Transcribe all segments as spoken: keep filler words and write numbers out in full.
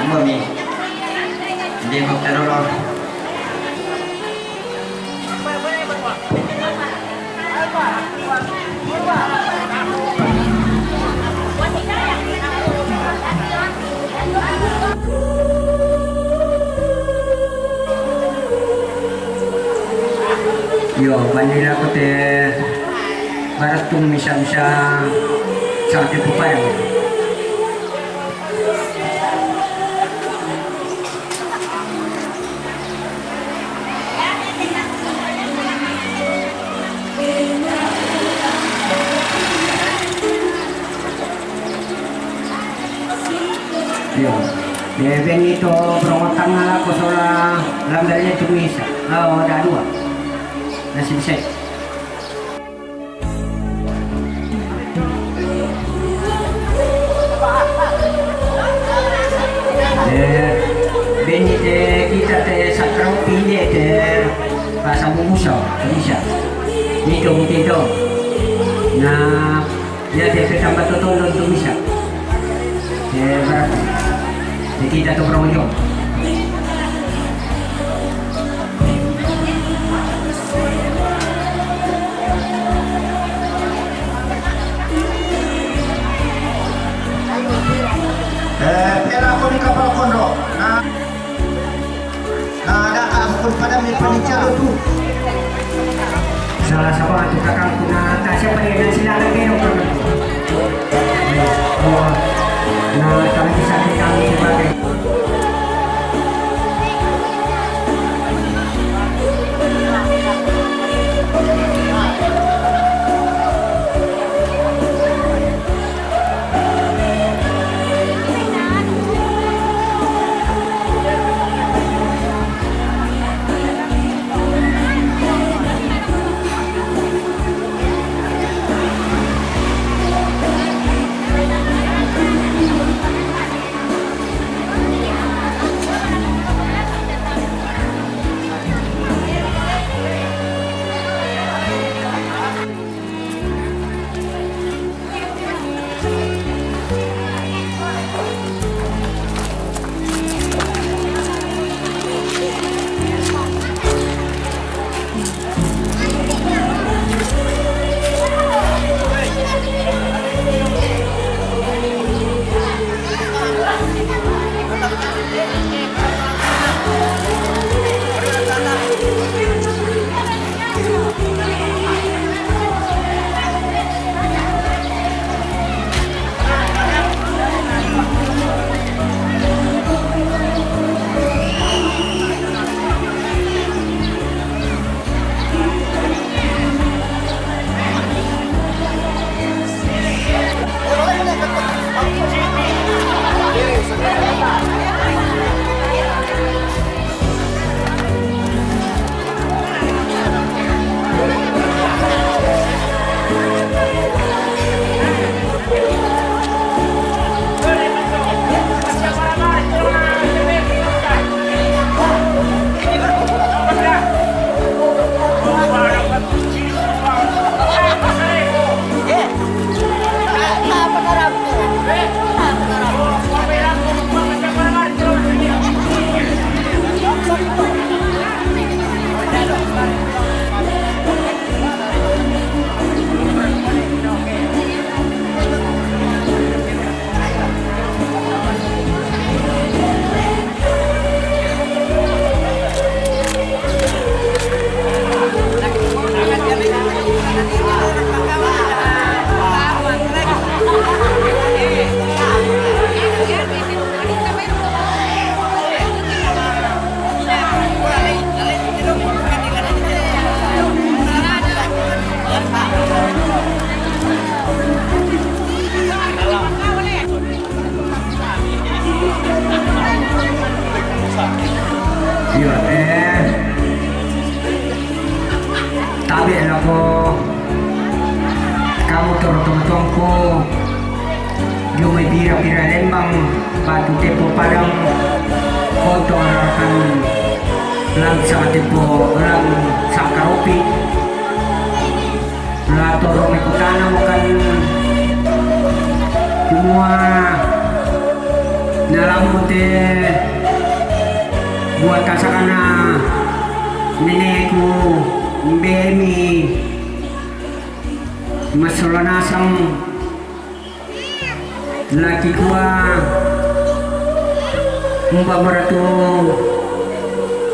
Kami. Hindi magtanong. Yo, bandera ko te baratung misa-misa sa te puparan. Yo. Dia Benito berongotang ala ko sola lambernya tu misa. Oh, ada dua. Nasib set. Eh, bini te kita te sakrau pide te bahasa Bubuso, bisa. Nito, nito. Na, ya te petamba totondo tu bisa. Eh, berarti. Te kita tu promojo. Eh, pela ko ni kapal kondo. Na, na, da ka aku pada mi panicalo tu. Salah saba tu kakang kuna ta siapa dia dan sila lagi dong. Oh, na, tapi bisa kita sebagai Iyo, eh, tabe' lako kamu toro tomatuangku dio mai pira-pira lembang batu tepo padang kotor akan lang sa tepo lang sangkaropi. Na toro' mekutana mokan kumua na Lamute buat kasakana neneku mbemi masola nasang laki kua umba maratu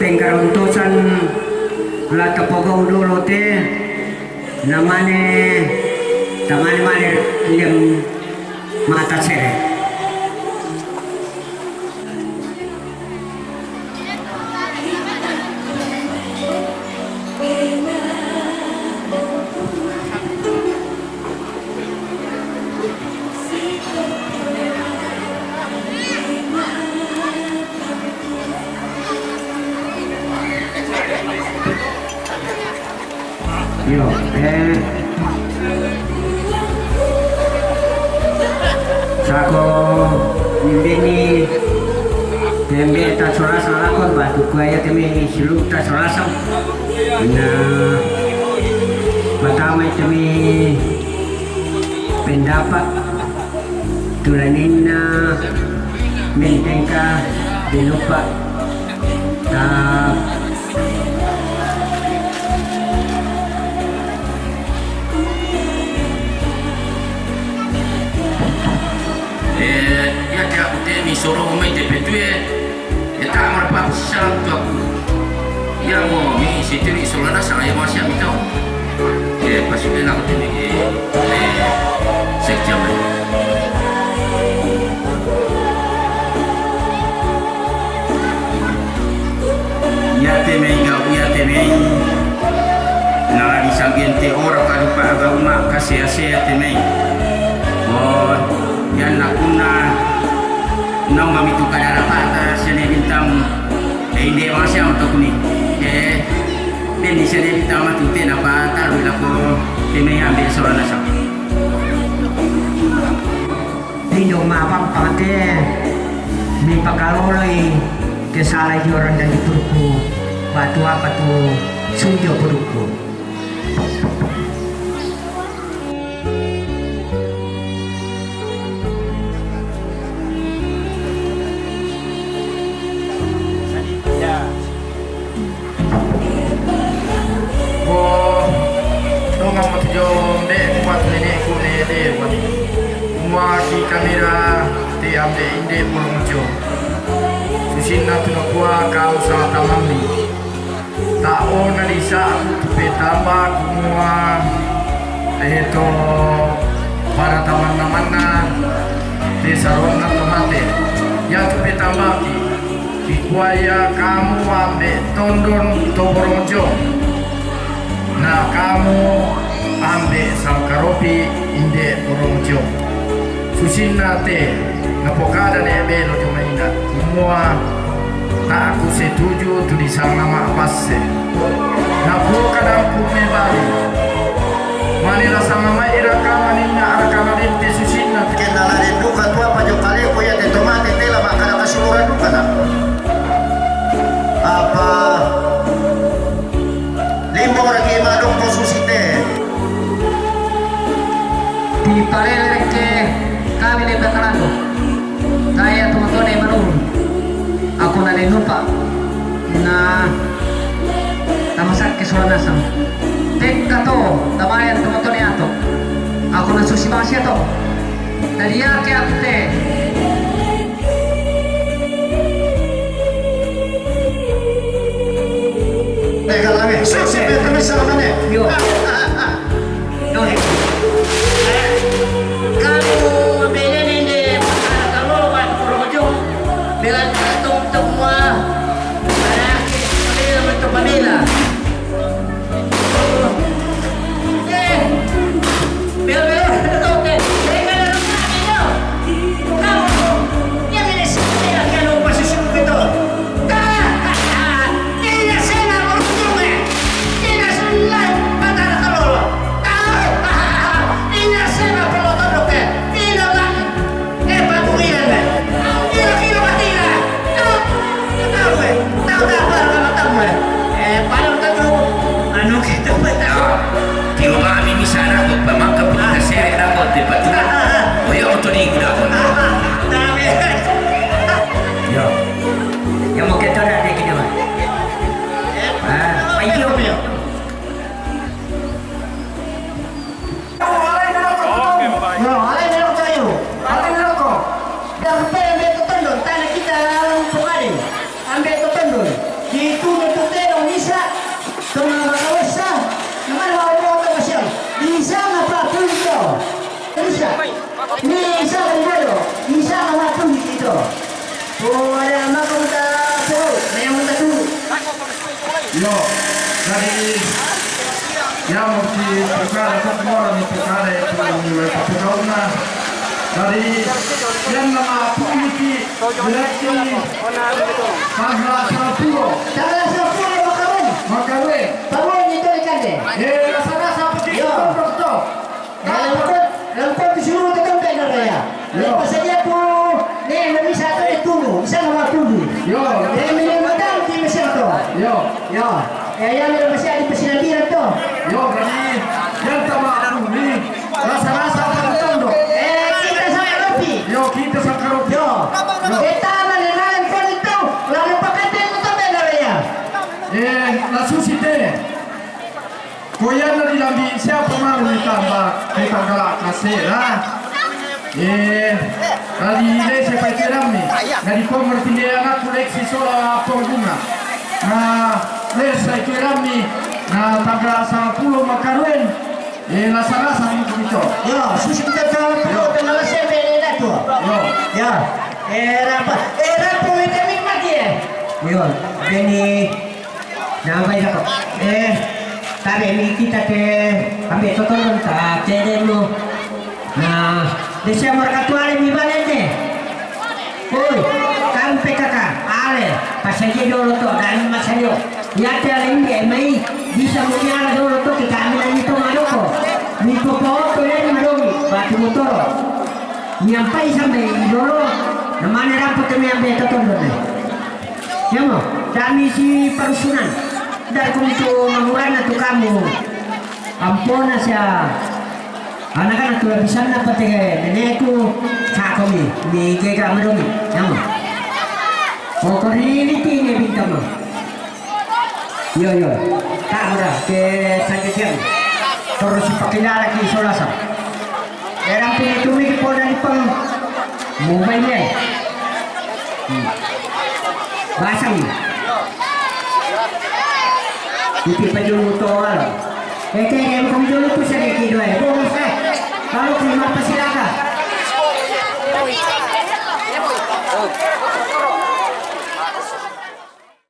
pengkarontosan la tapogau dolo te namane tamane mane liam mata sere. Io, eh, sako nimbeni tembe tasorasa lakon batu kuaya temi silu tasorasa. Na, pertama temi pendapat tulaninna mentengka dilupa ta Eh, iya ke aku te mi soro mai te petue. Eh, tak marpa salam tu aku. Iya mo mi sitiri solana sang ayo masih ami tahu. Eh, pas ini aku te mi, eh, eh, sekjam. Iate mei gau, iate mei. Nala disanggen te ora kadupa agama kasea-sea te mei. Oh, ianna kunna naung mamitu kadara pata sene bintang. Eh, inde masiang tokuni. Eh, ben di sene bintang matu te napa taru lako te mei ambe sola nasang. Indo mapampang te mipakaloloi kesala joran dan dipurku batu apa tu sunjo purku. Ko dongan mo tu jo mbe kuat neneku ne dewa. Mua ki kamera te ambe inde purung jo. Susinna tu nakua kau sama tamammi. Ta'o na disa tu petamba kumua eto para tamanna-manna te saronna to mate. Ya tu petambaki. Dikuaya kamu ambe tondon to borong jo. Na kamu ambe sangkaropi inde borong jo. Susinna te napokada ne belo jo maina. Kumua tak aku setuju tu disanga ma passe. Napuo kadangku me bali. Mane la sama mai raka maninna araka madette susinna. Kenna la denduka tu apa jo kaleko ya te tomate tela makkada kasumura duka na. Apa limbo raki madokko susite. Tipalele rekke kami le pekalango. Kaya tu matone manurung. Aku na lenupa. Na tamasakke sola nasang. Tekka to, tabayan to matone ato. Aku na susi masia to. Tadi yake aku te. Eh, kalame. Susi bete misalnya. Yo. Yo. Kamu beda nende kalau buat rojo. Bela tong tong mua. Ada bela betul bela. Ambe to tondon. Kitu no to tero misa. Tona makawesa. Namana wa ro to masiang. Misa na pa punto. Misa. Misa na bolo. Misa na wa punto. O, ada maka muta po. Maya muta tu. Yo, jadi ya mesti perkara satu orang ni perkara itu perkara. Jadi yang nama punto. Berarti tanggal sepuluh. Tanggal sepuluh Makawen. Makawen. Tawen itu ikan deh. Eh, rasa-rasa apa sih? Yo. Dokter. Lalu kau, lalu kau disuruh ke tempat nak raya. Yo. Lepas saja tu, ni lebih satu itu, bisa nama tu. Yo. Eh, minum makan di Mesir tu. Yo. Yo. Eh, yang lebih siap di Mesir nanti tu. Yo, jadi yang tak maklum ni. Rasa-rasa apa betul tu? Eh, kita sangka ropi. Yo, kita sangka ropi. Yo. Yo. Kita mana-mana pun itu, lalu pakai pen itu beda ya. Eh, langsung sih teh. Koyana di lambi siapa mau ni tambah, ni tambah kasih lah. Eh, dari desa Paitirammi, dari Komor Pindiana koleksi sola pong bunga. Nah, desa Paitirammi, nah, tanggal sepuluh Makawen. Eh, rasa-rasa ni begitu. Yo, susu kita tahu, tahu, tahu, rasa beda tu. Yo. Ya. Eh, apa? Eh, apa itu mati eh? Yo, ini. Nah, baik, Kak. Eh, tabe mi kita te, ambe to tondon ta, cede mo. Nah, Desember katuare mi balete. Oi, kan P K K, ale, pasaje dolo to, dan masajo. Ya te ale mi mai, bisa mo ala dolo to, kita ambil lagi to maroko. Mi popo to ya ni madomi, batu motoro. Nyampai sampai dolo, namane rapat kami ambe to tondon. Yamo, kami si Parusunan. Dari kumi tu mangurana tu kamu. Ampona sia. Anak-anak tu lapisan apa tege neneku. Sakomi, mi ke kamu domi. Yamo. Pokok ini tine bintang. Yo, yo. Tak murah. Ke saja siang. Terus pakai lagi solasa. Erang pini tumi di polda di peng. Mobile ya. Hmm. Basang. Iti pa julu to walo. Ete dem kong julu tu sedeki doe. Bonus eh. Kalau terima persilakan.